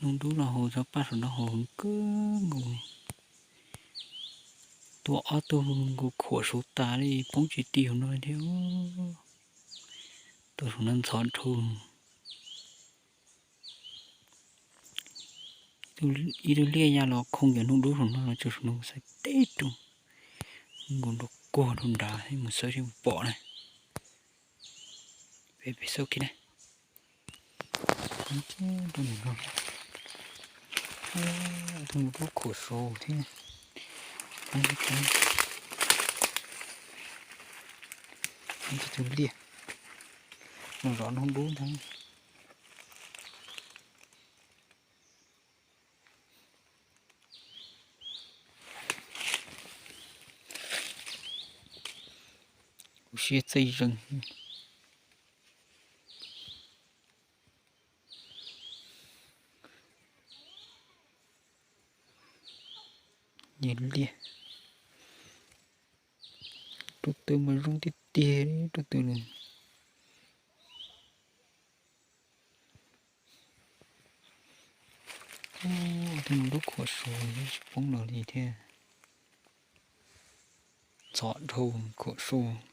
Nub dub los haus txog paj saum no haus heev kawg nkaus. Tua ob tug nkaus khuam saud tas li poob tsis ti hauv no thiab. Tua saum no ntxhov dhau. Ib tug liaj ya los khoo cov hnub dub saum no los tsuas saum no xaiv teb rau nkaus nrov kuag rau nrad mus xawb seb puas pom na. Peb peb xauj kiag na. Rau nws no, tus dub khuam saud thiab. Tus liaj no zov hnub dub ntag. Kuv siab txaij zeeg. Yog liaj. Rau tw mas zoo tiag tiag rau tw no. Tus dub khuam saud tsis poob los li thiab. Ntxhov dhau khuam saud.